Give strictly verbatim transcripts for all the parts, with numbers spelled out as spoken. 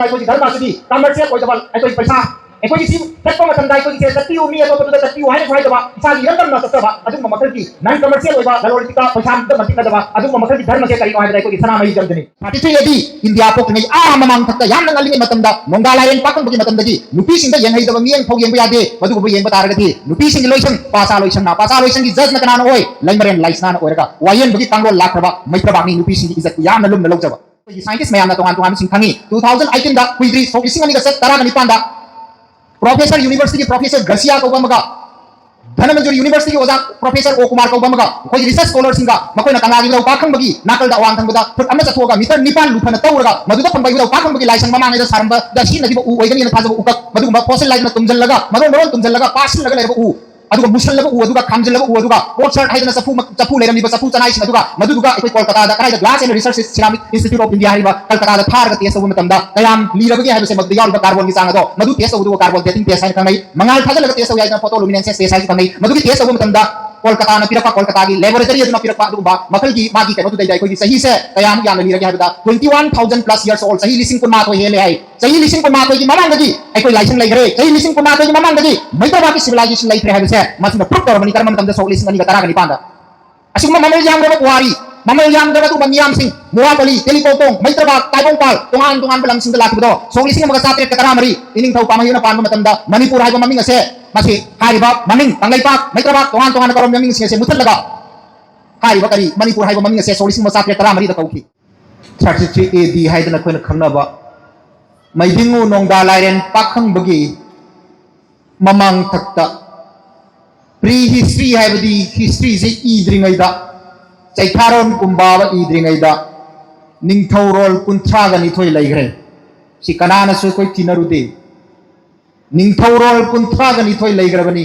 ꯑꯩꯈꯣꯏꯒꯤ ꯙꯔꯃ ꯑꯁꯤꯗꯤ ꯀꯃꯔꯁꯤꯌꯦꯜ ꯑꯣꯏꯗꯕ ꯑꯩꯈꯣꯏꯒꯤ ꯄꯩꯁꯥ, ꯑꯩꯈꯣꯏꯒꯤ ꯁꯤ ꯆꯠꯄ ꯃꯇꯝꯗ ꯑꯩꯈꯣꯏꯒꯤ ꯁꯦ ꯆꯠꯄꯤꯌꯨ, ꯃꯤ ꯑꯇꯣꯞꯄꯗꯨꯗ ꯆꯠꯄꯤꯌꯨ ꯍꯥꯏꯅꯁꯨ ꯍꯥꯏꯗꯕ, ꯏꯁꯥꯒꯤ ꯏꯔꯝꯗꯝꯅ ꯆꯠꯆꯕ ꯑꯗꯨꯒꯨꯝꯕ ꯃꯈꯜꯒꯤ ꯅꯟ ꯀꯃꯔꯁꯤꯌꯦꯜ ꯑꯣꯏꯕ ꯂꯂꯣꯟ ꯏꯇꯤꯛꯇ ꯄꯩꯁꯥꯗ ꯃꯇꯤꯛ ꯅꯗꯕ ꯑꯗꯨꯒꯨꯝꯕ ꯃꯈꯜꯒꯤ ꯙꯔꯃꯁꯦ ꯀꯔꯤꯅꯣ ꯍꯥꯏꯕꯗ ꯑꯩꯈꯣꯏꯒꯤ ꯁꯅꯥꯃꯍꯤ ꯖꯝꯗꯅꯤ꯫ ꯊꯥꯔꯇꯤ ꯊ꯭ꯔꯤ ꯑꯦ ꯗꯤ ꯏꯟꯗꯤꯌꯥ ꯄꯣꯛꯇ꯭ꯔꯤꯉꯩ ꯑꯥ ꯃꯃꯥꯡ ꯊꯛꯇ ꯌꯥꯝꯅ ꯉꯜꯂꯤꯉꯩ ꯃꯇꯝꯗ ꯅꯣꯡꯗꯥ ꯂꯥꯏꯔꯦꯟ ꯄꯥꯈꯪꯕꯒꯤ ꯃꯇꯝꯗꯒꯤ ꯅꯨꯄꯤꯁꯤꯡꯗ ꯌꯦꯡꯍꯩꯗꯕ ꯃꯤꯠꯌꯦꯡ ꯐꯥꯎ ꯌꯦꯡꯕ ꯌꯥꯗꯦ꯫ ꯃꯗꯨꯒꯨꯝꯕ ꯌꯦꯡꯕ ꯇꯥꯔꯒꯗꯤ ꯅꯨꯄꯤꯁꯤꯡꯒꯤ ꯂꯣꯏꯁꯪ, ꯄꯥꯆꯥ ꯂꯣꯏꯁꯪꯅ, ꯄꯥꯆꯥ ꯂꯣꯏꯁꯪꯒꯤ ꯖꯖꯅ ꯀꯅꯥꯅ ꯑꯣꯏ? ꯂꯩꯃꯔꯦꯟ ꯂꯥꯏꯁꯅꯥꯅ ꯑꯣꯏꯔꯒ ꯋꯥꯌꯦꯟꯕꯒꯤ ꯀꯥꯡꯂꯣꯟ ꯂꯥꯛꯈ꯭ꯔꯕ ꯃꯩꯇ꯭ꯔꯕꯥꯛꯅꯤ꯫ ꯅꯨꯄꯤꯁꯤꯡꯒꯤ ꯏꯖꯠꯄꯨ ꯌꯥꯝꯅ ꯂꯨꯝꯅ ꯂꯧꯖꯕ꯫ ꯑꯩꯈꯣꯏꯒꯤ ꯁꯥꯏꯟꯇꯤꯁ ꯃꯌꯥꯝꯅ ꯇꯣꯉꯥꯟ ꯇꯣꯉꯥꯟꯕꯁꯤꯡ ꯈꯪꯉꯤ꯫ ꯇꯨ ꯊꯥꯎꯖꯟ ꯑꯩꯠꯇꯤꯟꯗ ꯀꯨꯏꯗ꯭ꯔꯤ, ꯁꯣꯛ ꯂꯤꯁꯤꯡ ꯑꯅꯤꯒ ꯇꯔꯥꯒ ꯅꯤꯄꯥꯟꯗ ꯄ꯭ꯔꯣꯐꯦꯁꯔ, ꯌꯨꯅꯤꯚꯔꯁꯤꯇꯤꯒꯤ ꯄ꯭ꯔꯣꯐꯦꯁꯔ ꯒꯥꯔꯁꯤꯌꯥ ꯀꯧꯕ ꯑꯃꯒ, ꯙꯅꯃꯟꯖꯨꯔꯤ ꯌꯨꯅꯤꯚꯔꯁꯤꯇꯤꯒꯤ ꯑꯣꯖꯥ ꯄ꯭ꯔꯣꯐꯦꯁꯔ ꯑꯣ ꯀꯨꯃꯥꯔ ꯀꯧꯕ ꯑꯃꯒ, ꯑꯩꯈꯣꯏꯒꯤ ꯔꯤꯁꯔꯆ ꯁ꯭ꯀꯣꯂꯔꯁꯤꯡꯒ ꯃꯈꯣꯏꯅ ꯀꯪꯂꯥꯒꯤ ꯏꯕꯨꯙꯧ ꯄꯥꯈꯪꯕꯒꯤ ꯅꯥꯀꯜꯗ ꯑꯋꯥꯡ ꯊꯪꯕꯗ ꯐꯨꯠ ꯑꯃ ꯆꯠꯊꯣꯛꯑꯒ ꯃꯤꯇꯔ ꯅꯤꯄꯥꯟ ꯂꯨꯊꯅ ꯇꯧꯔꯒ ꯃꯗꯨꯗ ꯐꯪꯕ ꯏꯕꯨꯙꯧ ꯄꯥꯈꯪꯕꯒꯤ ꯂꯥꯏꯁꯪ ꯃꯃꯥꯡꯉꯩꯗ ꯁꯥꯔꯝꯕꯗ ꯁꯤꯖꯤꯟꯅꯈꯤꯕ ꯎ ꯑꯣꯏꯒꯅꯤꯅ ꯊꯥꯖꯕ ꯎꯀꯛ, ꯃꯗꯨꯒꯨꯝꯕ ꯐꯣꯁꯤꯜ ꯂꯥꯏꯠꯅ ꯇꯨꯝꯁꯤꯜꯂꯒ ꯃꯔꯣꯟ ꯃꯔꯣꯟ ꯇꯨꯝꯁꯤꯜꯂꯒ ꯄꯥꯁꯤꯜꯂꯒ ꯂꯩꯔꯕ ꯎ, ꯑꯗꯨꯒ ꯃꯨꯁꯜꯂꯕ ꯎ ꯑꯗꯨꯒ ꯈꯥꯝꯖꯤꯜꯂꯕ ꯎ ꯑꯗꯨꯒ ꯄꯣꯠꯁꯔꯠ ꯍꯥꯏꯗꯅ ꯆꯐꯨ ꯃ-, ꯆꯐꯨ ꯂꯩꯔꯝꯂꯤꯕ ꯆꯐꯨ ꯆꯅꯥꯏꯁꯤꯡ ꯑꯗꯨꯒ ꯃꯗꯨꯗꯨꯒ ꯑꯩꯈꯣꯏ ꯀꯣꯜꯀꯇꯥꯗ ꯀꯗꯥꯏꯗ Glass and Research Ceramic Institute of India ꯍꯥꯏꯔꯤꯕ ꯀꯜꯀꯇꯥꯗ ꯊꯥꯔꯒ ꯇꯦꯁ ꯇꯧꯕ ꯃꯇꯝꯗ ꯀꯌꯥꯝ ꯂꯤꯔꯕꯒꯦ ꯍꯥꯏꯕꯁꯦ ꯃꯗꯨꯗ ꯌꯥꯎꯔꯤꯕ ꯀꯥꯔꯕꯣꯟꯒꯤ ꯆꯥꯡ ꯑꯗꯣ ꯃꯗꯨ ꯇꯦꯁ ꯇꯧꯕꯗꯨꯕꯨ ꯀꯥꯔꯕꯣꯟ ꯗꯦꯇꯤꯡ ꯇꯦꯁ ꯍꯥꯏꯅ ꯈꯪꯅꯩ꯫ ꯃꯉꯥꯜ ꯊꯥꯖꯤꯜꯂꯒ ꯇꯦꯁ ꯇꯧ ꯌꯥꯏꯗꯅ ꯐꯣꯇꯣ ꯂꯨꯃꯤꯅꯦꯟꯁꯦꯟꯁ ꯇꯦꯁ ꯍꯥꯏꯁꯨ ꯈꯪꯅꯩ꯫ ꯃꯗꯨꯒꯤ ꯇꯦꯁ ꯇꯧꯕ ꯃꯇꯝꯗ ꯀꯣꯜꯀꯇꯥꯅ ꯄꯤꯔꯛꯄ, ꯀꯣꯜꯀꯇꯥꯒꯤ ꯂꯦꯕꯣꯔꯦꯇꯔꯤ ꯑꯗꯨꯅ ꯄꯤꯔꯛꯄ ꯑꯗꯨꯒꯨꯝꯕ ꯃꯈꯜꯒꯤ ꯃꯥꯒꯤ ꯀꯩꯅꯣꯗꯨꯗꯩꯗ ꯑꯩꯈꯣꯏꯒꯤ ꯆꯍꯤꯁꯦ ꯀꯌꯥꯃꯨꯛ ꯌꯥꯝꯅ ꯂꯤꯔꯒꯦ ꯍꯥꯏꯕꯗ twenty one thousand plus years old, ꯆꯍꯤ ꯂꯤꯁꯤꯡ ꯀꯨꯟꯃꯥꯊꯣꯏ ꯍꯦꯜꯂꯦ ꯍꯥꯏ꯫ ꯆꯍꯤ ꯂꯤꯁꯤꯡ ꯀꯨꯟꯃꯥꯊꯣꯏꯒꯤ ꯃꯃꯥꯡꯗꯒꯤ ꯑꯩꯈꯣꯏ ꯂꯥꯏꯁꯪ ꯂꯩꯈ꯭ꯔꯦ꯫ ꯆꯍꯤ ꯂꯤꯁꯤꯡ ꯀꯨꯟꯃꯥꯊꯣꯏꯒꯤ ꯃꯃꯥꯡꯗꯒꯤ ꯃꯩꯇ꯭ꯔꯕꯥꯛꯀꯤ civilization ꯂꯩꯈ꯭ꯔꯦ ꯍꯥꯏꯕꯁꯦ ꯃꯁꯤꯅ ꯄ꯭ꯔꯨꯞ ꯇꯧꯔꯕꯅꯤ꯫ ꯀꯔꯝꯕ ꯃꯇꯝꯗ? ꯁꯣꯛ ꯂꯤꯁꯤꯡ ꯑꯅꯤꯒ ꯇꯔꯥꯒ ꯅꯤꯄꯥꯟꯗ꯫ ꯑꯁꯤꯒꯨꯝꯕ ꯃꯃꯜ ꯌꯥꯝꯂꯕ ꯄꯨꯋꯥꯔꯤ, ꯃꯃꯜ ꯌꯥꯝꯗ꯭ꯔꯕ ꯑꯗꯨꯒꯨꯝꯕ ꯃꯤꯌꯥꯝꯁꯤꯡ, ꯃꯣꯔꯥꯄꯂꯤ, ꯇꯦꯂꯤꯀꯣꯇꯣꯡ, ꯃꯩꯇ꯭ꯔꯕꯥꯛ, ꯇꯥꯏꯕꯪꯄꯥꯜ, ꯇꯣꯉꯥꯟ ꯇꯣꯉꯥꯟꯕ ꯂꯝꯁꯤꯡꯗ ꯂꯥꯛꯈꯤꯕꯗꯣ ꯁꯣꯛ ꯂꯤꯁꯤꯡ ꯑꯃꯒ ꯆꯥꯇ꯭ꯔꯦꯠꯀ ꯇꯔꯥꯃꯔꯤ ꯏꯅꯤꯡꯊꯧ ꯄꯥꯃꯩꯅ ꯄꯥꯟꯕ ꯃꯇꯝꯗ ꯃꯅꯤꯄꯨꯔ ꯍꯥꯏꯕ ꯃꯃꯤꯡ ꯑꯁꯦ, ꯃꯁꯤ ꯍꯥꯏꯔꯤꯕ ꯃꯃꯤꯡ, ꯀꯪꯂꯩꯄꯥꯛ, ꯃꯩꯇ꯭ꯔꯕꯥꯛ, ꯇꯣꯉꯥꯟ ꯇꯣꯉꯥꯟꯅ ꯀꯧꯔꯝꯕ ꯃꯃꯤꯡꯁꯤꯡ ꯑꯁꯦ ꯃꯨꯠꯊꯠꯂꯒ ꯍꯥꯏꯔꯤꯕ ꯀꯔꯤ ꯃꯅꯤꯄꯨꯔ ꯍꯥꯏꯕ ꯃꯃꯤꯡ ꯑꯁꯦ ꯁꯣꯛ ꯂꯤꯁꯤꯡ ꯑꯃ ꯆꯥꯇ꯭ꯔꯦꯠ ꯇꯔꯥꯃꯔꯤꯗ ꯀꯧꯈꯤ꯫ ꯊꯥꯔꯇꯤ ꯊ꯭ꯔꯤ ꯑꯦ ꯗꯤ ꯍꯥꯏꯗꯅ ꯑꯩꯈꯣꯏꯅ ꯈꯪꯅꯕ ꯃꯩꯗꯤꯡꯉꯨ ꯅꯣꯡꯗꯥ ꯂꯥꯏꯔꯦꯟ ꯄꯥꯈꯪꯕꯒꯤ ꯃꯃꯥꯡꯊꯛꯇ ꯄ꯭ꯔꯤ ꯍꯤꯁꯇ꯭ꯔꯤ ꯍꯥꯏꯕꯗꯤ ꯍꯤꯁꯇ꯭ꯔꯤꯁꯦ ꯏꯗ꯭ꯔꯤꯉꯩꯗ, ꯆꯩꯊꯥꯔꯣꯟ ꯀꯨꯝꯕꯥꯕ ꯏꯗ꯭ꯔꯤꯉꯩꯗ ꯅꯤꯡꯊꯧꯔꯣꯜ ꯀꯨꯟꯊ꯭ꯔꯥꯒ ꯅꯤꯊꯣꯏ ꯂꯩꯈ꯭ꯔꯦ꯫ ꯁꯤ ꯀꯅꯥꯅꯁꯨ ꯑꯩꯈꯣꯏ ꯊꯤꯅꯔꯨꯗꯦ꯫ ꯅꯤꯡꯊꯧꯔꯣꯜ ꯀꯨꯟꯊ꯭ꯔꯥꯒ ꯅꯤꯊꯣꯏ ꯂꯩꯈ꯭ꯔꯕꯅꯤ꯫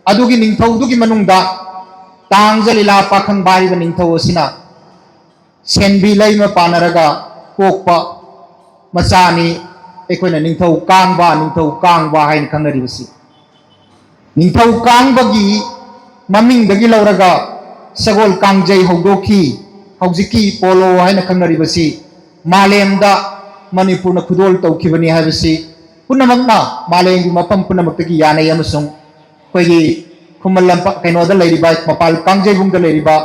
ꯑꯗꯨꯒꯤ ꯅꯤꯡꯊꯧꯗꯨꯒꯤ ꯃꯅꯨꯡꯗ ꯇꯥꯡꯖ ꯂꯤꯂꯥ ꯄꯥꯈꯪꯕ ꯍꯥꯏꯔꯤꯕ ꯅꯤꯡꯊꯧ ꯑꯁꯤꯅ ꯁꯦꯟꯕꯤ ꯂꯩꯃ ꯄꯥꯟꯅꯔꯒ ꯄꯣꯛꯄ ꯃꯆꯥꯅꯤ꯫ ꯑꯩꯈꯣꯏꯅ ꯅꯤꯡꯊꯧ ꯀꯥꯡꯕ, ꯅꯤꯡꯊꯧ ꯀꯥꯡꯕ ꯍꯥꯏꯅ ꯈꯪꯅꯔꯤꯕꯁꯤ꯫ ꯅꯤꯡꯊꯧ ꯀꯥꯡꯕꯒꯤ ꯃꯃꯤꯡꯗꯒꯤ ꯂꯧꯔꯒ ꯁꯒꯣꯜ ꯀꯥꯡꯖꯩ ꯍꯧꯗꯣꯛꯈꯤ꯫ ꯍꯧꯖꯤꯛꯀꯤ ꯄꯣꯂꯣ ꯍꯥꯏꯅ ꯈꯪꯅꯔꯤꯕꯁꯤ ꯃꯥꯂꯦꯝꯗ ꯃꯅꯤꯄꯨꯔꯅ ꯈꯨꯗꯣꯜ ꯇꯧꯈꯤꯕꯅꯤ ꯍꯥꯏꯕꯁꯤ ꯄꯨꯝꯅꯃꯛꯅ, ꯃꯥꯂꯦꯝꯒꯤ ꯃꯐꯝ ꯄꯨꯝꯅꯃꯛꯇꯒꯤ ꯌꯥꯅꯩ꯫ ꯑꯃꯁꯨꯡ ꯑꯩꯈꯣꯏꯒꯤ ꯈꯨꯃꯟ ꯂꯝꯄꯥꯛ, ꯀꯩꯅꯣꯗ ꯂꯩꯔꯤꯕ, ꯃꯄꯥꯜ ꯀꯥꯡꯖꯩꯕꯨꯡꯗ ꯂꯩꯔꯤꯕ,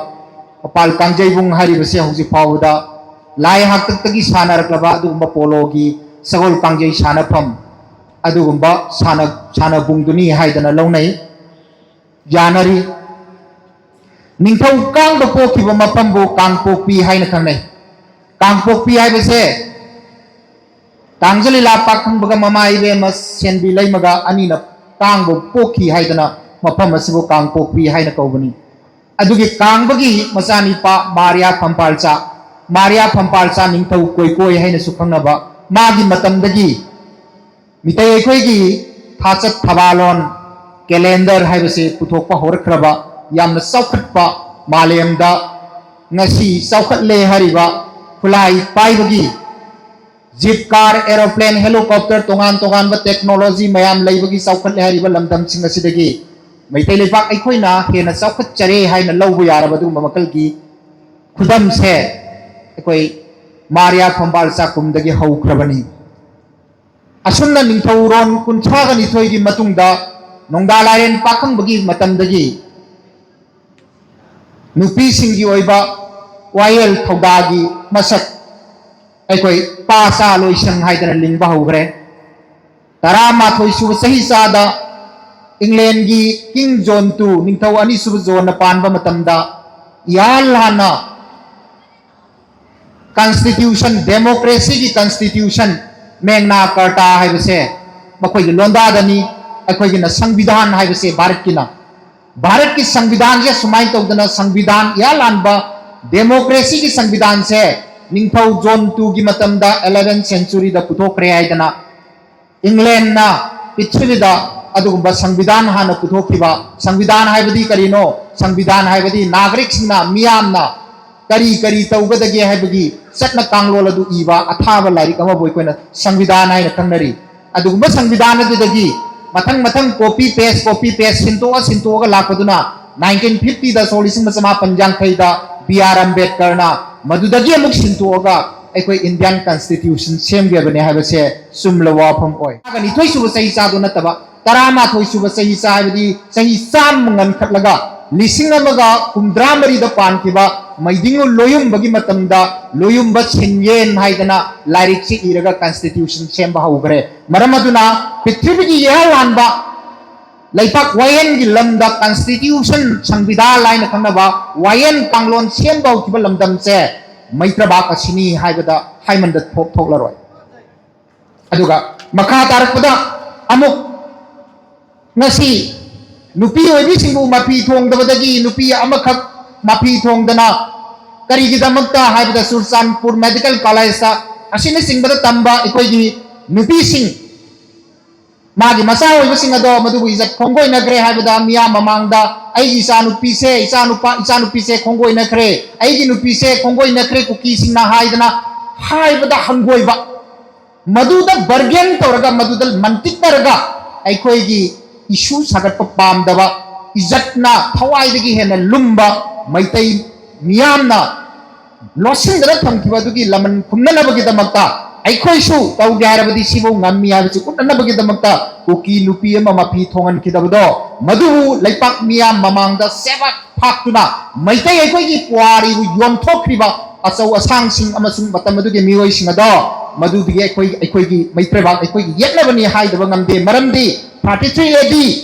ꯃꯄꯥꯜ ꯀꯥꯡꯖꯩꯕꯨꯡ ꯍꯥꯏꯔꯤꯕꯁꯦ ꯍꯧꯖꯤꯛ ꯐꯥꯎꯕꯗ ꯂꯥꯏ ꯍꯥꯛꯇꯛꯇꯒꯤ ꯁꯥꯟꯅꯔꯛꯂꯕ ꯑꯗꯨꯒꯨꯝꯕ ꯄꯣꯂꯣꯒꯤ ꯁꯒꯣꯜ ꯀꯥꯡꯖꯩ ꯁꯥꯟꯅꯐꯝ, ꯑꯗꯨꯒꯨꯝꯕ ꯁꯥꯟꯅ-, ꯁꯥꯟꯅꯕꯨꯡꯗꯨꯅꯤ ꯍꯥꯏꯗꯅ ꯂꯧꯅꯩ, ꯌꯥꯅꯔꯤ꯫ ꯅꯤꯡꯊꯧ ꯀꯥꯡꯕ ꯄꯣꯛꯈꯤꯕ ꯃꯐꯝꯕꯨ ꯀꯥꯡꯄꯣꯛꯄꯤ ꯍꯥꯏꯅ ꯈꯪꯅꯩ꯫ ꯀꯥꯡꯄꯣꯛꯄꯤ ꯍꯥꯏꯕꯁꯦ ꯇꯥꯡꯖꯂꯤꯂꯥ ꯄꯥꯈꯪꯕꯒ ꯃꯃꯥ ꯏꯕꯦꯝꯃ ꯁꯦꯟꯕꯤ ꯂꯩꯃꯒ ꯑꯅꯤꯅ ꯀꯥꯡꯕ ꯄꯣꯛꯈꯤ ꯍꯥꯏꯗꯅ ꯃꯐꯝ ꯑꯁꯤꯕꯨ ꯀꯥꯡꯄꯣꯛꯄꯤ ꯍꯥꯏꯅ ꯀꯧꯕꯅꯤ꯫ ꯑꯗꯨꯒꯤ ꯀꯥꯡꯕꯒꯤ ꯃꯆꯥꯅꯤꯄꯥ ꯃꯥꯔꯤꯌꯥ ꯐꯝꯄꯥꯜꯆꯥ, ꯃꯥꯔꯤꯌꯥ ꯐꯝꯄꯥꯜꯆꯥ ꯅꯤꯡꯊꯧ ꯀꯣꯏꯀꯣꯏ ꯍꯥꯏꯅꯁꯨ ꯈꯪꯅꯕ, ꯃꯥꯒꯤ ꯃꯇꯝꯗꯒꯤ ꯃꯤꯇꯩ ꯑꯩꯈꯣꯏꯒꯤ ꯊꯥꯆꯠ ꯊꯕꯥꯂꯣꯟ, ꯀꯦꯂꯦꯟꯗꯔ ꯍꯥꯏꯕꯁꯤ ꯄꯨꯊꯣꯛꯄ ꯍꯧꯔꯛꯈ꯭ꯔꯕ, ꯌꯥꯝꯅ ꯆꯥꯎꯈꯠꯄ, ꯃꯥꯂꯦꯝꯗ ꯉꯁꯤ ꯆꯥꯎꯈꯠꯂꯦ ꯍꯥꯏꯔꯤꯕ ꯈꯨꯠꯂꯥꯏ ꯄꯥꯏꯕꯒꯤ ꯖꯤꯞ ꯀꯥꯔ, ꯑꯦꯔꯣꯄ꯭ꯂꯦꯟ, ꯍꯦꯂꯤꯀꯣꯞꯇꯔ, ꯇꯣꯉꯥꯟ ꯇꯣꯉꯥꯟꯕ ꯇꯦꯛꯅꯣꯂꯣꯖꯤ ꯃꯌꯥꯝ ꯂꯩꯕꯒꯤ ꯆꯥꯎꯈꯠꯂꯦ ꯍꯥꯏꯔꯤꯕ ꯂꯝꯗꯝꯁꯤꯡ ꯑꯁꯤꯗꯒꯤ ꯃꯩꯇꯩ ꯂꯩꯕꯥꯛ ꯑꯩꯈꯣꯏꯅ ꯍꯦꯟꯅ ꯆꯥꯎꯈꯠꯆꯔꯦ ꯍꯥꯏꯅ ꯂꯧꯕ ꯌꯥꯔꯕ ꯑꯗꯨꯒꯨꯝꯕ ꯃꯈꯜꯒꯤ ꯈꯨꯗꯝꯁꯦ ꯑꯩꯈꯣꯏ ꯃꯥꯔꯤꯌꯥ ꯐꯝꯕꯥꯜ ꯆꯥꯛꯈꯨꯝꯗꯒꯤ ꯍꯧꯈ꯭ꯔꯕꯅꯤ꯫ ꯑꯁꯨꯝꯅ ꯅꯤꯡꯊꯧꯔꯣꯟ ꯀꯨꯟꯊ꯭ꯔꯥꯒ ꯅꯤꯊꯣꯏꯒꯤ ꯃꯇꯨꯡꯗ ꯅꯣꯡꯗꯥ ꯂꯥꯏꯔꯦꯟ ꯄꯥꯈꯪꯕꯒꯤ ꯃꯇꯝꯗꯒꯤ ꯅꯨꯄꯤꯁꯤꯡꯒꯤ ꯑꯣꯏꯕ ꯋꯥꯌꯦꯜ ꯊꯧꯗꯥꯒꯤ ꯃꯁꯛ ꯑꯩꯈꯣꯏ ꯄꯥ ꯆꯥ ꯂꯣꯏꯁꯪ ꯍꯥꯏꯗꯅ ꯂꯤꯡꯕ ꯍꯧꯈ꯭ꯔꯦ꯫ ꯇꯔꯥꯃꯥꯊꯣꯏ ꯁꯨꯕ ꯆꯍꯤ ꯆꯥꯗ ꯏꯪꯂꯦꯟꯒꯤ ꯀꯤꯡ ꯖꯣꯟ ꯇꯨ, ꯅꯤꯡꯊꯧ ꯑꯅꯤꯁꯨꯕ ꯖꯣꯟꯅ ꯄꯥꯟꯕ ꯃꯇꯝꯗ ꯏꯍꯥꯟ ꯍꯥꯟꯅ ꯀꯟꯁꯇꯤꯇ꯭ꯌꯨꯁꯟ, ꯗꯦꯃꯣꯀ꯭ꯔꯦꯁꯤꯒꯤ ꯀꯟꯁꯇꯤꯇ꯭ꯌꯨꯁꯟ, ꯃꯦꯡꯅꯥ ꯀꯥꯔꯇꯥ ꯍꯥꯏꯕꯁꯦ ꯃꯈꯣꯏꯒꯤ ꯂꯣꯟꯗꯥꯗꯅꯤ, ꯑꯩꯈꯣꯏꯒꯤꯅ ꯁꯪꯕꯤꯙꯥꯟ ꯍꯥꯏꯕꯁꯦ ꯚꯥꯔꯠꯀꯤꯅ꯫ ꯚꯥꯔꯠꯀꯤ ꯁꯪꯕꯤꯙꯥꯟꯁꯦ ꯁꯨꯃꯥꯏꯅ ꯇꯧꯗꯅ ꯁꯪꯕꯤꯙꯥꯟ ꯏꯍꯥꯟ ꯍꯥꯟꯕ ꯗꯦꯃꯣꯀ꯭ꯔꯦꯁꯤꯒꯤ ꯁꯪꯕꯤꯙꯥꯟꯁꯦ ꯅꯤꯡꯊꯧ ꯖꯣꯟ ꯇꯨꯒꯤ ꯃꯇꯝꯗ, eleventh centuryꯗ ꯄꯨꯊꯣꯛꯈ꯭ꯔꯦ ꯍꯥꯏꯗꯅ ꯏꯪꯂꯦꯟꯅ ꯄ꯭ꯔꯤꯊꯤꯕꯤꯗ ꯑꯗꯨꯒꯨꯝꯕ ꯁꯪꯕꯤꯙꯥꯟ ꯍꯥꯟꯅ ꯄꯨꯊꯣꯛꯈꯤꯕ꯫ ꯁꯪꯕꯤꯙꯥꯟ ꯍꯥꯏꯕꯗꯤ ꯀꯔꯤꯅꯣ? ꯁꯪꯕꯤꯙꯥꯟ ꯍꯥꯏꯕꯗꯤ ꯅꯥꯒꯔꯤꯛꯁꯤꯡꯅ, ꯃꯤꯌꯥꯝꯅ ꯀꯔꯤ ꯀꯔꯤ ꯇꯧꯒꯗꯒꯦ ꯍꯥꯏꯕꯒꯤ ꯆꯠꯅ ꯀꯥꯡꯂꯣꯟ ꯑꯗꯨ ꯏꯕ ꯑꯊꯥꯕ ꯂꯥꯏꯔꯤꯛ ꯑꯃꯕꯨ ꯑꯩꯈꯣꯏꯅ ꯁꯪꯕꯤꯙꯥꯟ ꯍꯥꯏꯅ ꯈꯪꯅꯔꯤ꯫ ꯑꯗꯨꯒꯨꯝꯕ ꯁꯪꯕꯤꯙꯥꯟ ꯑꯗꯨꯗꯒꯤ ꯃꯊꯪ ꯃꯊꯪ copy paste, copy paste, ꯁꯤꯟꯇꯣꯛꯑ ꯁꯤꯟꯇꯣꯛꯑꯒ ꯂꯥꯛꯄꯗꯨꯅ nineteen fiftyꯗ, ꯁꯣꯛ ꯂꯤꯁꯤꯡ ꯑꯃ ꯆꯃꯥꯄꯟ ꯌꯥꯡꯈꯩꯗ ꯕꯤ ꯑꯥꯔ ꯑꯝꯕꯦꯗꯀꯔꯅ ꯃꯗꯨꯗꯒꯤ ꯑꯃꯨꯛ ꯁꯤꯟꯇꯣꯛꯑꯒ ꯑꯩꯈꯣꯏ ꯏꯟꯗꯤꯌꯥꯟ ꯀꯟꯁꯇꯤꯇ꯭ꯌꯨꯁꯟ ꯁꯦꯝꯈꯤꯕꯅꯦ ꯍꯥꯏꯕꯁꯦ ꯆꯨꯝꯂꯕ ꯋꯥꯐꯝ ꯑꯣꯏ꯫ ꯇꯔꯥꯒ ꯅꯤꯊꯣꯏ ꯁꯨꯕ ꯆꯍꯤ ꯆꯥꯗꯨ ꯅꯠꯇꯕ, ꯇꯔꯥꯃꯥꯊꯣꯏ ꯁꯨꯕ ꯆꯍꯤ ꯆꯥ, ꯍꯥꯏꯕꯗꯤ ꯆꯍꯤ ꯆꯥꯝꯃ ꯉꯟꯈꯠꯂꯒ ꯂꯤꯁꯤꯡ ꯑꯃꯒ ꯍꯨꯝꯗ꯭ꯔꯥ ꯃꯔꯤꯗ ꯄꯥꯟꯈꯤꯕ ꯃꯩꯗꯤꯡꯉꯨ ꯂꯣꯌꯨꯝꯕꯒꯤ ꯃꯇꯝꯗ ꯂꯣꯌꯨꯝꯕ ꯁꯤꯟꯌꯦꯟ ꯍꯥꯏꯗꯅ ꯂꯥꯏꯔꯤꯛꯁꯤ ꯏꯔꯒ ꯀꯟꯁꯇꯤꯇ꯭ꯌꯨꯁꯟ ꯁꯦꯝꯕ ꯍꯧꯈ꯭ꯔꯦ꯫ ꯃꯔꯝ ꯑꯗꯨꯅ ꯄ꯭ꯔꯤꯊꯤꯕꯤꯒꯤ ꯏꯍꯥꯟ ꯍꯥꯟꯕ ꯂꯩꯄꯥꯛ ꯋꯥꯌꯦꯟꯒꯤ ꯂꯝꯗ ꯀꯟꯁꯇꯤꯇ꯭ꯌꯨꯁꯟ, ꯁꯪꯕꯤꯙꯥꯟ ꯍꯥꯏꯅ ꯈꯪꯅꯕ ꯋꯥꯌꯦꯟ ꯀꯥꯡꯂꯣꯟ ꯁꯦꯝꯕ ꯍꯧꯈꯤꯕ ꯂꯝꯗꯝꯁꯦ ꯃꯩꯇ꯭ꯔꯕꯥꯛ ꯑꯁꯤꯅꯤ ꯍꯥꯏꯕꯗ ꯍꯥꯏꯃꯟꯗ ꯊꯣꯛ ꯊꯣꯛꯂꯔꯣꯏ꯫ ꯑꯗꯨꯒ ꯃꯈꯥ ꯇꯥꯔꯛꯄꯗ ꯑꯃꯨꯛ ꯉꯁꯤ ꯅꯨꯄꯤ ꯑꯣꯏꯕꯤꯁꯤꯡꯕꯨ ꯃꯐꯤ ꯊꯣꯡꯗꯕꯗꯒꯤ ꯅꯨꯄꯤ ꯑꯃꯈꯛ ꯃꯐꯤ ꯊꯣꯡꯗꯅ, ꯀꯔꯤꯒꯤꯗꯃꯛꯇ ꯍꯥꯏꯕꯗ ꯆꯨꯔꯆꯥꯟꯄꯨꯔ ꯃꯦꯗꯤꯀꯦꯜ ꯀꯣꯂꯦꯖꯇ ꯑꯁꯤꯅꯆꯤꯡꯕꯗ ꯇꯝꯕ ꯑꯩꯈꯣꯏꯒꯤ ꯅꯨꯄꯤꯁꯤꯡ ꯃꯥꯒꯤ ꯃꯆꯥ ꯑꯣꯏꯕꯁꯤꯡ ꯑꯗꯣ ꯃꯗꯨꯕꯨ ꯏꯖꯠ ꯈꯣꯡꯒꯣꯏꯅꯈ꯭ꯔꯦ ꯍꯥꯏꯕꯗ ꯃꯤꯌꯥꯝ ꯃꯃꯥꯡꯗ ꯑꯩꯒꯤ ꯏꯆꯥꯅꯨꯄꯤꯁꯦ, ꯏꯆꯥꯅꯨꯄꯥ, ꯏꯆꯥꯅꯨꯄꯤꯁꯦ ꯈꯣꯡꯒꯣꯏꯅꯈ꯭ꯔꯦ, ꯑꯩꯒꯤ ꯅꯨꯄꯤꯁꯦ ꯈꯣꯡꯒꯣꯏꯅꯈ꯭ꯔꯦ ꯀꯨꯀꯤꯁꯤꯡꯅ ꯍꯥꯏꯗꯅ ꯍꯥꯏꯕꯗ ꯍꯪꯒꯣꯏꯕ, ꯃꯗꯨꯗ ꯕꯔꯒꯦꯟ ꯇꯧꯔꯒ, ꯃꯗꯨꯗ ꯃꯟꯇꯤꯛꯅꯔꯒ ꯑꯩꯈꯣꯏꯒꯤ ꯏꯁꯨ ꯁꯥꯒꯠꯄ ꯄꯥꯝꯗꯕ, ꯏꯖꯠꯅ ꯊꯋꯥꯏꯗꯒꯤ ꯍꯦꯟꯅ ꯂꯨꯝꯕ ꯃꯩꯇꯩ ꯃꯤꯌꯥꯝꯅ ꯂꯣꯠꯁꯤꯟꯗꯅ ꯊꯝꯈꯤꯕ ꯑꯗꯨꯒꯤ ꯂꯃꯟ ꯈꯨꯝꯅꯅꯕꯒꯤꯗꯃꯛꯇ ꯑꯩꯈꯣꯏꯁꯨ ꯇꯧꯒꯦ ꯍꯥꯏꯔꯕꯗꯤ ꯁꯤꯕꯨ ꯉꯝꯃꯤ ꯍꯥꯏꯕꯁꯤ ꯎꯠꯅꯅꯕꯒꯤꯗꯃꯛꯇ ꯀꯨꯀꯤ ꯅꯨꯄꯤ ꯑꯃ ꯃꯐꯤ ꯊꯣꯡꯍꯟꯈꯤꯗꯕꯗꯣ, ꯃꯗꯨꯕꯨ ꯂꯩꯄꯥꯛ ꯃꯤꯌꯥꯝ ꯃꯃꯥꯡꯗ ꯁꯦꯕꯥꯛ ꯐꯥꯛꯇꯨꯅ ꯃꯩꯇꯩ ꯑꯩꯈꯣꯏꯒꯤ ꯄꯨꯋꯥꯔꯤꯕꯨ ꯌꯣꯟꯊꯣꯛꯈ꯭ꯔꯤꯕ ꯑꯆꯧ ꯑꯁꯥꯡꯁꯤꯡ ꯑꯃꯁꯨꯡ ꯃꯇꯝ ꯑꯗꯨꯒꯤ ꯃꯤꯑꯣꯏꯁꯤꯡ ꯑꯗꯣ, ꯃꯗꯨꯗꯒꯤ ꯑꯩꯈꯣꯏ, ꯑꯩꯈꯣꯏꯒꯤ ꯃꯩꯇ꯭ꯔꯩꯕꯥꯛ ꯑꯩꯈꯣꯏꯒꯤ ꯌꯦꯛꯅꯕꯅꯤ ꯍꯥꯏꯗꯕ ꯉꯝꯗꯦ꯫ ꯃꯔꯝꯗꯤ thirty three A D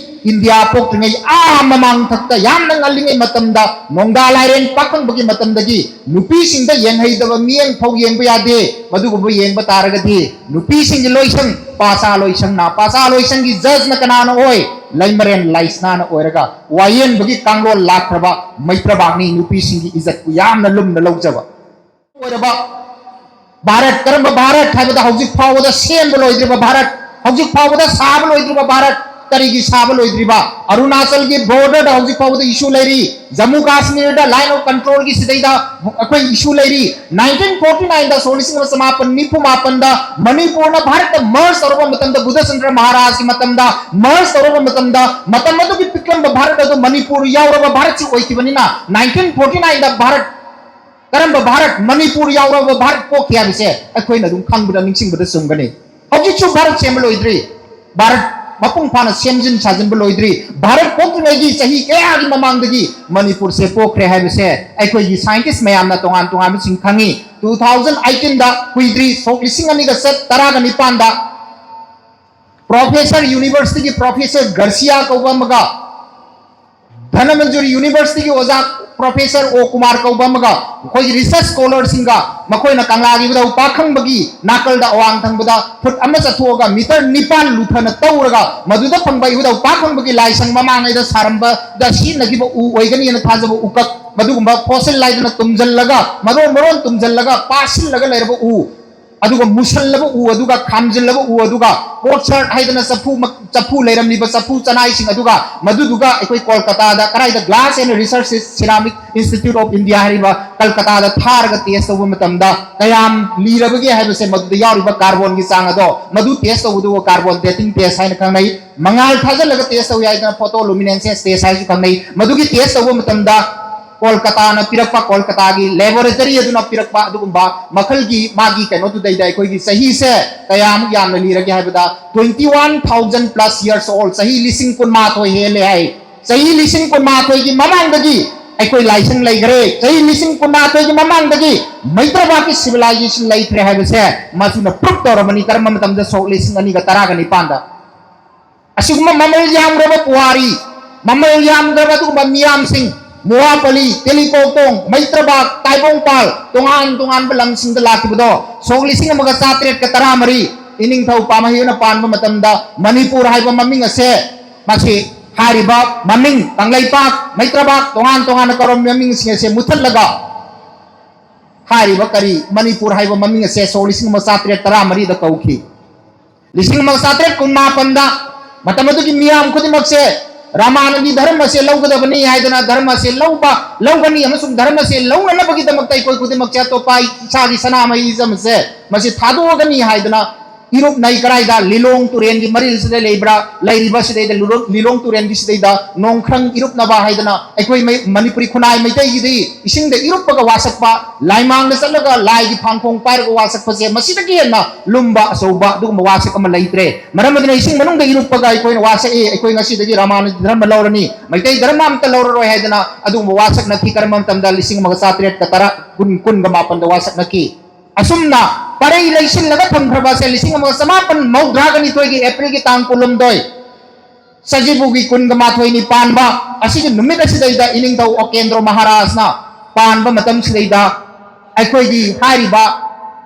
India ꯄꯣꯛꯇ꯭ꯔꯤꯉꯩ ꯑꯥ ꯃꯃꯥꯡꯊꯛꯇ, ꯌꯥꯝꯅ ꯉꯜꯂꯤꯉꯩ ꯃꯇꯝꯗ, ꯅꯣꯡꯗꯥ ꯂꯥꯏꯔꯦꯟ ꯄꯥꯈꯪꯕꯒꯤ ꯃꯇꯝꯗꯒꯤ ꯅꯨꯄꯤꯁꯤꯡꯗ ꯌꯦꯡꯍꯩꯗꯕ ꯃꯤꯠꯌꯦꯡ ꯐꯥꯎ ꯌꯦꯡꯕ ꯌꯥꯗꯦ꯫ ꯃꯗꯨꯒꯨꯝꯕ ꯌꯦꯡꯕ ꯇꯥꯔꯒꯗꯤ ꯅꯨꯄꯤꯁꯤꯡꯒꯤ ꯂꯣꯏꯁꯪ, ꯄꯥꯆꯥ ꯂꯣꯏꯁꯪꯅ, ꯄꯥꯆꯥ ꯂꯣꯏꯁꯪꯒꯤ ꯖꯖꯅ ꯀꯅꯥꯅ ꯑꯣꯏ? ꯂꯩꯃꯔꯦꯟ ꯂꯥꯏꯁꯅꯥꯅ ꯑꯣꯏꯔꯒ ꯋꯥꯌꯦꯟꯕꯒꯤ ꯀꯥꯡꯂꯣꯟ ꯂꯥꯛꯈ꯭ꯔꯕ ꯃꯩꯇ꯭ꯔꯕꯥꯛꯅꯤ ꯅꯨꯄꯤꯁꯤꯡꯒꯤ ꯏꯖꯠꯄꯨ ꯌꯥꯝꯅ ꯂꯨꯝꯅ ꯂꯧꯖꯕ꯫ ꯑꯣꯏꯔꯕ ꯚꯥꯔꯠ, ꯀꯔꯝꯕ ꯚꯥꯔꯠ ꯍꯥꯏꯕꯗ ꯍꯧꯖꯤꯛ ꯐꯥꯎꯕꯗ ꯁꯦꯝꯕ ꯂꯣꯏꯗ꯭ꯔꯤꯕ ꯚꯥꯔꯠ, ꯍꯧꯖꯤꯛ ꯐꯥꯎꯕꯗ ꯁꯥꯕ ꯂꯣꯏꯗ꯭ꯔꯤꯕ ꯚꯥꯔꯠ, ꯀꯔꯤꯒꯤ ꯁꯥꯕ ꯂꯣꯏꯗ꯭ꯔꯤꯕ? ꯑꯔꯨꯅꯥꯆꯜꯒꯤ ꯕꯣꯔꯗꯔꯗ ꯍꯧꯖꯤꯛ ꯐꯥꯎꯕꯗ ꯏꯁꯨ ꯂꯩꯔꯤ꯫ ꯖꯝꯃꯨ ꯀꯥꯁꯃꯤꯔꯗ line of controlꯒꯤ ꯁꯤꯗꯩꯗ ꯑꯩꯈꯣꯏ ꯏꯁꯨ ꯂꯩꯔꯤ꯫ Nineteen forty nineꯗ, ꯁꯣꯛ ꯂꯤꯁꯤꯡ ꯑꯃ ꯆꯃꯥꯄꯟ ꯅꯤꯐꯨ ꯃꯥꯄꯟꯗ ꯃꯅꯤꯄꯨꯔꯅ ꯚꯥꯔꯠꯇ merge ꯇꯧꯔꯕ ꯃꯇꯝꯗ, ꯕꯨꯙꯆꯟꯗ꯭ꯔ ꯃꯍꯥꯔꯥꯖꯀꯤ ꯃꯇꯝꯗ merge ꯇꯧꯔꯕ ꯃꯇꯝꯗ, ꯃꯇꯝ ꯑꯗꯨꯒꯤ ꯄꯤꯛꯂꯝꯕ ꯚꯥꯔꯠ ꯑꯗꯨ ꯃꯅꯤꯄꯨꯔ ꯌꯥꯎꯔꯕ ꯚꯥꯔꯠꯁꯤ ꯑꯣꯏꯈꯤꯕꯅꯤꯅ, nineteen forty nineꯗ ꯚꯥꯔꯠ ꯀꯔꯝꯕ ꯚꯥꯔꯠ? ꯃꯅꯤꯄꯨꯔ ꯌꯥꯎꯔꯕ ꯚꯥꯔꯠ ꯄꯣꯛꯈꯤ ꯍꯥꯏꯕꯁꯦ ꯑꯩꯈꯣꯏꯅ ꯑꯗꯨꯝ ꯈꯪꯕꯗ, ꯅꯤꯡꯁꯤꯡꯕꯗ ꯆꯨꯝꯒꯅꯤ꯫ ꯍꯧꯖꯤꯛꯁꯨ ꯚꯥꯔꯠ ꯁꯦꯝꯕ ꯂꯣꯏꯗ꯭ꯔꯤ, ꯚꯥꯔꯠ ꯃꯄꯨꯡ ꯐꯥꯅ ꯁꯦꯝꯖꯤꯟ ꯁꯥꯖꯤꯟꯕ ꯂꯣꯏꯗ꯭ꯔꯤ꯫ ꯚꯥꯔꯠ ꯄꯣꯛꯇ꯭ꯔꯤꯉꯩꯒꯤ ꯆꯍꯤ ꯀꯌꯥꯒꯤ ꯃꯃꯥꯡꯗꯒꯤ ꯃꯅꯤꯄꯨꯔꯁꯦ ꯄꯣꯛꯈ꯭ꯔꯦ ꯍꯥꯏꯕꯁꯦ ꯑꯩꯈꯣꯏꯒꯤ scientist ꯃꯌꯥꯝꯅ ꯇꯣꯉꯥꯟ ꯇꯣꯉꯥꯟꯕꯁꯤꯡ ꯈꯪꯉꯤ꯫ Two thousand eighteen ꯗ ꯀꯨꯏꯗ꯭ꯔꯤ, ꯁꯣꯛ ꯂꯤꯁꯤꯡ ꯑꯅꯤꯒ ꯇꯔꯥꯒ ꯅꯤꯄꯥꯟꯗ professor, university ꯒꯤ professor ꯒꯥꯔꯁꯤꯌꯥ ꯀꯧꯕ ꯑꯃꯒ, ꯙꯅꯃꯟꯖꯨꯔꯤ University ꯒꯤ ꯑꯣꯖꯥ professor ꯑꯣ ꯀꯨꯃꯥꯔ ꯀꯧꯕ ꯑꯃꯒ, ꯑꯩꯈꯣꯏꯒꯤ research scholar ꯁꯤꯡꯒ, ꯃꯈꯣꯏꯅ ꯀꯪꯂꯥꯒꯤ ꯏꯕꯨꯙꯧ ꯄꯥꯈꯪꯕꯒꯤ ꯅꯥꯀꯜꯗ ꯑꯋꯥꯡ ꯊꯪꯕꯗ ꯐꯨꯠ ꯑꯃ ꯆꯠꯊꯣꯛꯑꯒ ꯃꯤꯇꯔ ꯅꯤꯄꯥꯟ ꯂꯨꯊꯅ ꯇꯧꯔꯒ ꯃꯗꯨꯗ ꯐꯪꯕ ꯏꯕꯨꯙꯧ ꯄꯥꯈꯪꯕꯒꯤ ꯂꯥꯏꯁꯪ ꯃꯃꯥꯡꯉꯩꯗ ꯁꯥꯔꯝꯕꯗ ꯁꯤꯖꯤꯟꯅꯈꯤꯕ ꯎ ꯑꯣꯏꯒꯅꯤꯅ ꯊꯥꯖꯕ ꯎꯀꯛ, ꯃꯗꯨꯒꯨꯝꯕ fossil ꯍꯥꯏꯗꯅ ꯇꯨꯝꯖꯜꯂꯒ, ꯃꯔꯣꯟ ꯃꯔꯣꯟ ꯇꯨꯝꯖꯜꯂꯒ ꯄꯥꯁꯤꯜꯂꯒ ꯂꯩꯔꯕ ꯎ, ꯑꯗꯨꯒ ꯃꯨꯁꯜꯂꯕ ꯎ, ꯑꯗꯨꯒ ꯈꯥꯝꯖꯤꯜꯂꯕ ꯎ, ꯑꯗꯨꯒ potsherd ꯍꯥꯏꯗꯅ ꯆꯐꯨ ꯃ-, ꯆꯐꯨ ꯂꯩꯔꯝꯂꯤꯕ ꯆꯐꯨ ꯆꯅꯥꯏꯁꯤꯡ ꯑꯗꯨꯒ, ꯃꯗꯨꯗꯨꯒ ꯑꯩꯈꯣꯏ ꯀꯣꯜꯀꯇꯥꯗ ꯀꯗꯥꯏꯗ Glass and Research Ceramic Institute of India ꯍꯥꯏꯔꯤꯕ ꯀꯜꯀꯇꯥꯗ ꯊꯥꯔꯒ test ꯇꯧꯕ ꯃꯇꯝꯗ ꯀꯌꯥꯝ ꯂꯤꯔꯕꯒꯦ ꯍꯥꯏꯕꯁꯦ, ꯃꯗꯨꯗ ꯌꯥꯎꯔꯤꯕ carbon ꯒꯤ ꯆꯥꯡ ꯑꯗꯣ, ꯃꯗꯨ test ꯇꯧꯕꯗꯨꯕꯨ carbon dating test ꯍꯥꯏꯅ ꯈꯪꯅꯩ꯫ ꯃꯉꯥꯜ ꯊꯥꯖꯤꯜꯂꯒ test ꯇꯧꯏ ꯍꯥꯏꯗꯅ photoluminescence test ꯍꯥꯏꯁꯨ ꯈꯪꯅꯩ꯫ ꯃꯗꯨꯒꯤ test ꯇꯧꯕ ꯃꯇꯝꯗ ꯀꯣꯜꯀꯇꯥꯅ ꯄꯤꯔꯛꯄ, ꯀꯣꯜꯀꯇꯥꯒꯤ laboratory ꯑꯗꯨꯅ ꯄꯤꯔꯛꯄ ꯑꯗꯨꯒꯨꯝꯕ ꯃꯈꯜꯒꯤ ꯃꯥꯒꯤ ꯀꯩꯅꯣꯗꯨꯗꯩꯗ ꯑꯩꯈꯣꯏꯒꯤ ꯆꯍꯤꯁꯦ ꯀꯌꯥꯃꯨꯛ ꯌꯥꯝꯅ ꯂꯤꯔꯒꯦ ꯍꯥꯏꯕꯗ, twenty one thousand plus years old, ꯆꯍꯤ ꯂꯤꯁꯤꯡ ꯀꯨꯟꯃꯥꯊꯣꯏ ꯍꯦꯜꯂꯦ ꯍꯥꯏ꯫ ꯆꯍꯤ ꯂꯤꯁꯤꯡ ꯀꯨꯟꯃꯥꯊꯣꯏꯒꯤ ꯃꯃꯥꯡꯗꯒꯤ ꯑꯩꯈꯣꯏ ꯂꯥꯏꯁꯪ ꯂꯩꯈ꯭ꯔꯦ꯫ ꯆꯍꯤ ꯂꯤꯁꯤꯡ ꯀꯨꯟꯃꯥꯊꯣꯏꯒꯤ ꯃꯃꯥꯡꯗꯒꯤ ꯃꯩꯇ꯭ꯔꯕꯥꯛꯀꯤ civilization ꯂꯩꯈ꯭ꯔꯦ ꯍꯥꯏꯕꯁꯦ ꯃꯁꯤꯅ proof ꯇꯧꯔꯕꯅꯤ꯫ ꯀꯔꯝꯕ ꯃꯇꯝꯗ? ꯁꯣꯛ ꯂꯤꯁꯤꯡ ꯑꯅꯤꯒ ꯇꯔꯥꯒ ꯅꯤꯄꯥꯟꯗ꯫ ꯑꯁꯤꯒꯨꯝꯕ ꯃꯃꯜ ꯌꯥꯝꯂꯕ ꯄꯨꯋꯥꯔꯤ, ꯃꯃꯜ ꯌꯥꯝꯂꯕ ꯑꯗꯨꯒꯨꯝꯕ ꯃꯤꯌꯥꯝꯁꯤꯡ, ꯃꯨꯋꯥꯄꯂꯤ, ꯇꯦꯂꯤꯀꯣꯛꯇꯣꯡ, ꯃꯩꯇ꯭ꯔꯕꯥꯛ, ꯇꯥꯏꯕꯣꯡꯄꯥꯜ, ꯇꯣꯉꯥꯟ ꯇꯣꯉꯥꯟꯕ ꯂꯝꯁꯤꯡꯗ ꯂꯥꯛꯈꯤꯕꯗꯣ, ꯁꯣꯛ ꯂꯤꯁꯤꯡ ꯑꯃꯒ ꯆꯥꯇ꯭ꯔꯦꯠꯀ ꯇꯔꯥꯃꯔꯤ, ꯏꯅꯤꯡꯊꯧ ꯄꯥꯃꯍꯩꯅ ꯄꯥꯟꯕ ꯃꯇꯝꯗ ꯃꯅꯤꯄꯨꯔ ꯍꯥꯏꯕ ꯃꯃꯤꯡ ꯑꯁꯦ, ꯃꯁꯤ ꯍꯥꯏꯔꯤꯕ ꯃꯃꯤꯡ ꯀꯪꯂꯩꯄꯥꯛ, ꯃꯩꯇ꯭ꯔꯕꯥꯛ, ꯇꯣꯉꯥꯟ ꯇꯣꯉꯥꯟꯅ ꯀꯧꯔꯝꯕ ꯃꯃꯤꯡꯁꯤꯡ ꯑꯁꯦ ꯃꯨꯊꯠꯂꯒ ꯍꯥꯏꯔꯤꯕ ꯀꯔꯤ ꯃꯅꯤꯄꯨꯔ ꯍꯥꯏꯕ ꯃꯃꯤꯡ ꯑꯁꯦ ꯁꯣꯛ ꯂꯤꯁꯤꯡ ꯑꯃ ꯆꯥꯇ꯭ꯔꯦꯠ ꯇꯔꯥꯃꯔꯤꯗ ꯀꯧꯈꯤ꯫ ꯂꯤꯁꯤꯡ ꯑꯃ ꯆꯥꯇ꯭ꯔꯦꯠ ꯀꯨꯟꯃꯥꯄꯟꯗ ꯃꯇꯝ ꯑꯗꯨꯒꯤ ꯃꯤꯌꯥꯝ ꯈꯨꯗꯤꯡꯃꯛꯁꯦ ꯔꯥꯃꯥꯅꯟꯗꯤ ꯙꯔꯃꯁꯦ ꯂꯧꯒꯗꯕꯅꯤ ꯍꯥꯏꯗꯅ, ꯙꯔꯃꯁꯦ ꯂꯧꯕ, ꯂꯧꯒꯅꯤ ꯑꯃꯁꯨꯡ ꯙꯔꯃꯁꯦ ꯂꯧꯅꯅꯕꯒꯤꯗꯃꯛꯇ ꯑꯩꯈꯣꯏ ꯈꯨꯗꯤꯡꯃꯛꯁꯦ ꯑꯇꯣꯞꯄ ꯏꯁꯥꯒꯤ ꯁꯅꯥꯃꯍꯤ ꯑꯃꯁꯦ ꯃꯁꯤ ꯊꯥꯗꯣꯛꯑꯒꯅꯤ ꯍꯥꯏꯗꯅ ꯏꯔꯨꯞꯅꯩ ꯀꯔꯥꯏꯗ? ꯂꯤꯂꯣꯡ ꯇꯨꯔꯦꯟꯒꯤ ꯃꯔꯤꯜꯁꯤꯗ ꯂꯩꯕ꯭ꯔꯥ? ꯂꯩꯔꯤꯕꯁꯤꯗꯩꯗ ꯂꯨꯔꯣ-, ꯂꯤꯂꯣꯡ ꯇꯨꯔꯦꯟꯒꯤꯁꯤꯗꯩꯗ ꯅꯣꯡꯈ꯭ꯔꯪ ꯏꯔꯨꯞꯅꯕ ꯍꯥꯏꯗꯅ ꯑꯩꯈꯣꯏ ꯃꯩ-, ꯃꯅꯤꯄꯨꯔꯤ ꯈꯨꯟꯅꯥꯏ ꯃꯩꯇꯩꯒꯤꯗꯤ ꯏꯁꯤꯡꯗ ꯏꯔꯨꯞꯄꯒ ꯋꯥꯁꯛꯄ, ꯂꯥꯏꯃꯥꯡꯗ ꯆꯠꯂꯒ ꯂꯥꯏꯒꯤ ꯐꯥꯡꯈꯣꯡ ꯄꯥꯏꯔꯒ ꯋꯥꯁꯛꯄꯁꯦ ꯃꯁꯤꯗꯒꯤ ꯍꯦꯟꯅ ꯂꯨꯝꯕ ꯑꯆꯧꯕ ꯑꯗꯨꯒꯨꯝꯕ ꯋꯥꯁꯛ ꯑꯃ ꯂꯩꯇ꯭ꯔꯦ꯫ ꯃꯔꯝ ꯑꯗꯨꯅ ꯏꯁꯤꯡ ꯃꯅꯨꯡꯗ ꯏꯔꯨꯞꯄꯒ ꯑꯩꯈꯣꯏꯅ ꯋꯥꯁꯛꯏ, ꯑꯩꯈꯣꯏ ꯉꯁꯤꯗꯒꯤ ꯔꯥꯃꯥꯅꯨꯖ ꯙꯔꯃ ꯂꯧꯔꯅꯤ, ꯃꯩꯇꯩ ꯙꯔꯃ ꯑꯝꯇ ꯂꯧꯔꯔꯣꯏ ꯍꯥꯏꯗꯅ ꯑꯗꯨꯒꯨꯝꯕ ꯋꯥꯁꯛꯅꯈꯤ꯫ ꯀꯔꯝꯕ ꯃꯇꯝꯗ? ꯂꯤꯁꯤꯡ ꯑꯃꯒ ꯆꯥꯇ꯭ꯔꯦꯠꯀ ꯇꯔꯥ, ꯀꯨꯟ, ꯀꯨꯟꯒ ꯃꯥꯄꯟꯗ ꯋꯥꯁꯛꯅꯈꯤ꯫ ꯑꯁꯨꯝꯅ ꯄꯔꯩ ꯂꯩꯁꯤꯜꯂꯒ ꯊꯝꯈ꯭ꯔꯕ ꯑꯁꯦ ꯂꯤꯁꯤꯡ ꯑꯃꯒ ꯆꯃꯥꯄꯟ ꯃꯧꯗ꯭ꯔꯥꯒ ꯅꯤꯊꯣꯏꯒꯤ ꯑꯦꯄ꯭ꯔꯤꯜꯒꯤ ꯇꯥꯡ ꯀꯨꯟꯍꯨꯝꯗꯣꯏ, ꯁꯖꯤꯕꯨꯒꯤ ꯀꯨꯟꯒ ꯃꯥꯊꯣꯏꯅꯤ ꯄꯥꯟꯕ ꯑꯁꯤꯒꯤ ꯅꯨꯃꯤꯠ ꯑꯁꯤꯗꯩꯗ ꯏꯅꯤꯡꯊꯧ ꯑꯣꯀꯦꯟꯗ꯭ꯔꯣ ꯃꯍꯥꯔꯥꯖꯅ ꯄꯥꯟꯕ ꯃꯇꯝꯁꯤꯗꯩꯗ ꯑꯩꯈꯣꯏꯒꯤ ꯍꯥꯏꯔꯤꯕ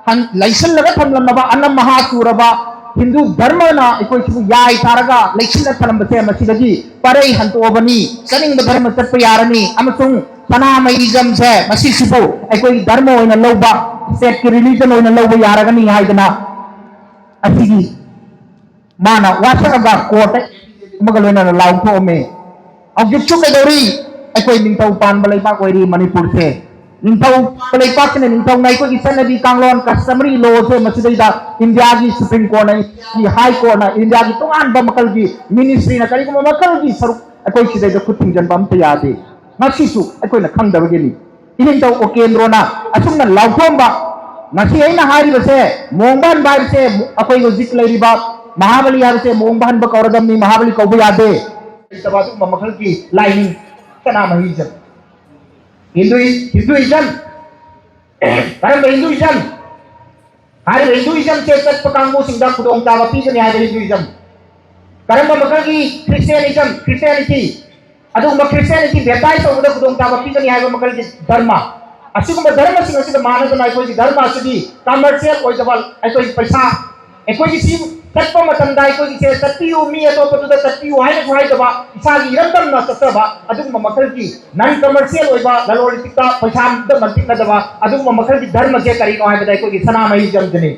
ꯍꯟ-, ꯂꯩꯁꯤꯜꯂꯒ ꯊꯝꯂꯝꯃꯕ ꯑꯅꯝ ꯃꯍꯥ ꯆꯨꯔꯕ ꯍꯤꯟꯗꯨ ꯙꯔꯃꯅ ꯑꯩꯈꯣꯏꯁꯤꯕꯨ ꯌꯥꯏ ꯊꯥꯔꯒ ꯂꯩꯁꯤꯜꯂ ꯊꯝꯂꯝꯕꯁꯦ ꯃꯁꯤꯗꯒꯤ ꯄꯔꯩ ꯍꯟꯇꯣꯛꯑꯕꯅꯤ, ꯆꯠꯅꯤꯡꯕ ꯙꯔꯃ ꯆꯠꯄ ꯌꯥꯔꯅꯤ ꯑꯃꯁꯨꯡ ꯁꯅꯥꯃꯍꯤꯖꯝꯁꯦ ꯃꯁꯤꯁꯤꯕꯨ ꯑꯩꯈꯣꯏꯒꯤ ꯙꯔꯃ ꯑꯣꯏꯅ ꯂꯧꯕ, ꯁ꯭ꯇꯦꯠꯀꯤ ꯔꯤꯂꯤꯖꯟ ꯑꯣꯏꯅ ꯂꯧꯕ ꯌꯥꯔꯒꯅꯤ ꯍꯥꯏꯗꯅ ꯑꯁꯤꯒꯤ ꯃꯥꯅ ꯋꯥꯁꯛꯑꯒ ꯀꯣꯔꯠꯇ ꯑꯃꯒ ꯂꯣꯏꯅꯅ ꯂꯥꯎꯊꯣꯛꯑꯝꯃꯦ꯫ ꯍꯧꯖꯤꯛꯁꯨ ꯀꯩꯗꯧꯔꯤ? ꯑꯩꯈꯣꯏ ꯅꯤꯡꯊꯧ ꯄꯥꯟꯕ ꯂꯩꯕꯥꯛ ꯑꯣꯏꯔꯤ ꯃꯅꯤꯄꯨꯔꯁꯦ꯫ ꯅꯤꯡꯊꯧ ꯄꯥꯟꯕ ꯂꯩꯕꯥꯛꯁꯤꯅ ꯅꯤꯡꯊꯧꯅ ꯑꯩꯈꯣꯏꯒꯤ ꯆꯠꯅꯕꯤ ꯀꯥꯡꯂꯣꯟ customary law ꯁꯦ ꯃꯁꯤꯗꯩꯗ ꯏꯟꯗꯤꯌꯥꯒꯤ ꯁꯨꯄ꯭ꯔꯤꯝ ꯀꯣꯔꯠꯅ, ꯏꯟꯗꯤꯌꯥꯒꯤ ꯍꯥꯏ ꯀꯣꯔꯠꯅ, ꯏꯟꯗꯤꯌꯥꯒꯤ ꯇꯣꯉꯥꯟꯕ ꯃꯈꯜꯒꯤ ꯃꯤꯅꯤꯁꯇ꯭ꯔꯤꯅ ꯀꯔꯤꯒꯨꯝꯕ ꯃꯈꯜꯒꯤ ꯁꯔꯨꯛ ꯑꯩꯈꯣꯏ ꯁꯤꯗꯩꯗ ꯈꯨꯠ ꯊꯤꯡꯖꯤꯟꯕ ꯑꯝꯇ ꯌꯥꯗꯦ꯫ ꯉꯁꯤꯁꯨ ꯑꯩꯈꯣꯏꯅ ꯈꯪꯗꯕꯒꯤꯅꯤ꯫ ꯏꯅꯤꯡꯊꯧ ꯑꯣꯀꯦꯟꯗ꯭ꯔꯣꯅ ꯑꯁꯨꯝꯅ ꯂꯥꯎꯊꯣꯛꯑꯝꯕ꯫ ꯉꯁꯤ ꯑꯩꯅ ꯍꯥꯏꯔꯤꯕꯁꯦ, ꯃꯣꯡꯕ ꯍꯟꯕ ꯍꯥꯏꯕꯁꯦ ꯑꯩꯈꯣꯏ ꯍꯧꯖꯤꯛ ꯂꯩꯔꯤꯕ ꯃꯍꯥꯕꯂꯤ ꯍꯥꯏꯕꯁꯦ ꯃꯣꯡꯕ ꯍꯟꯕ ꯀꯧꯔꯗꯕꯅꯤ, ꯃꯍꯥꯕꯂꯤ ꯀꯧꯕ ꯌꯥꯗꯦ꯫ ꯂꯩꯇꯕ ꯑꯗꯨꯒꯨꯝꯕ ꯃꯈꯜꯒꯤ ꯂꯥꯏꯅꯤꯡ ꯁꯅꯥꯃꯍꯤꯖꯝ꯫ ꯍꯤꯟꯗꯨꯏ-, ꯍꯤꯟꯗꯨꯏꯖꯝ꯫ ꯀꯔꯝꯕ ꯍꯤꯟꯗꯨꯏꯖꯝ? ꯍꯥꯏꯔꯤꯕ ꯍꯤꯟꯗꯨꯏꯖꯝꯁꯦ ꯆꯠꯄ ꯀꯥꯡꯕꯨꯁꯤꯡꯗ ꯈꯨꯗꯣꯡꯆꯥꯕ ꯄꯤꯒꯅꯤ ꯍꯥꯏꯕ ꯍꯤꯟꯗꯨꯏꯖꯝ꯫ ꯀꯔꯝꯕ ꯃꯈꯜꯒꯤ ꯈ꯭ꯔꯤꯁꯇꯤꯌꯥꯅꯤꯖꯝ, ꯈ꯭ꯔꯤꯁꯇꯤꯌꯥꯅꯤꯇꯤ? ꯑꯗꯨꯒꯨꯝꯕ ꯈ꯭ꯔꯤꯁꯇꯤꯌꯥꯅꯤꯇꯤ ꯕꯦꯞꯇꯥꯏꯖ ꯇꯧꯕꯗ ꯈꯨꯗꯣꯡꯆꯥꯕ ꯄꯤꯒꯅꯤ ꯍꯥꯏꯕ ꯃꯈꯜꯒꯤ ꯙꯔꯃ꯫ ꯑꯁꯤꯒꯨꯝꯕ ꯙꯔꯃꯁꯤꯡ ꯑꯁꯤꯗ ꯃꯥꯟꯅꯗꯅ ꯑꯩꯈꯣꯏꯒꯤ ꯙꯔꯃ ꯑꯁꯤꯗꯤ ꯀꯃꯔꯁꯤꯌꯦꯜ ꯑꯣꯏꯗꯕ, ꯑꯩꯈꯣꯏꯒꯤ ꯄꯩꯁꯥ, ꯑꯩꯈꯣꯏꯒꯤ ꯁꯤ ꯆꯠꯄ ꯃꯇꯝꯗ ꯑꯩꯈꯣꯏꯒꯤꯁꯦ ꯆꯠꯄꯤꯌꯨ, ꯃꯤ ꯑꯇꯣꯞꯄꯗꯨꯗ ꯆꯠꯄꯤꯌꯨ ꯍꯥꯏꯅꯁꯨ ꯍꯥꯏꯗꯕ, ꯏꯁꯥꯒꯤ ꯏꯔꯝꯗꯝꯅ ꯆꯠꯆꯕ ꯑꯗꯨꯒꯨꯝꯕ ꯃꯈꯜꯒꯤ ꯅꯟ ꯀꯃꯔꯁꯤꯌꯦꯜ ꯑꯣꯏꯕ, ꯂꯂꯣꯟ ꯏꯇꯤꯛꯇ ꯄꯩꯁꯥꯗ ꯃꯟꯇꯤꯛꯅꯗꯕ ꯑꯗꯨꯒꯨꯝꯕ ꯃꯈꯜꯒꯤ ꯙꯔꯃꯁꯦ ꯀꯔꯤꯅꯣ ꯍꯥꯏꯕꯗ ꯑꯩꯈꯣꯏꯒꯤ ꯁꯅꯥꯃꯍꯤꯖꯝꯁꯤꯅꯤ꯫